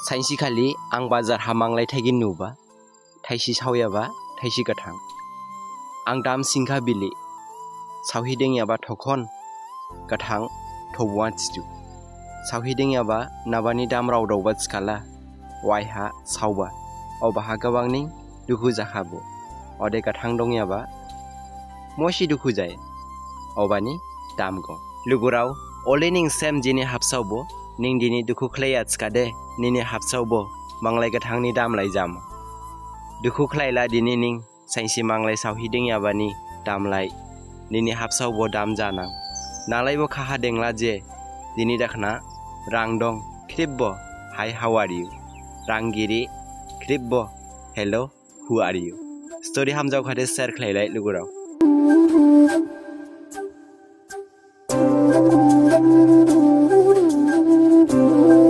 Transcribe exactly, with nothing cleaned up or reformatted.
Sainsi khali ang bajar ha manglai thaigin nuba, thaisi saoyaba, thaisi gathang. Ang dam singkha bili, saohi dengyaba thokhon, gathang, thobuan sidu. Saohi dengyaba nabani dam raodaoba thikhala, waiha saoba, obaha gabang ning dukhu jakhabo. Ode gathang dongyaba, mosi dukhu jaya. Obani damgo. Lugurao, ole ning sem jini habsaobo, ning dini dukhu khlaiya thikhade, nini habsaobo, manglai gathangni damlai jam. Dukhu khlaila dini ning, sainsi manglai saohi dengyabani damlai, nini habsaobo dam janang. Nalaibo khaha dengla je, dini dakhna, rang dong, khripbo, hi, how are you? Rang giri, khripbo, hello, who are you? Story hamjaokhade share khlailai lugurao.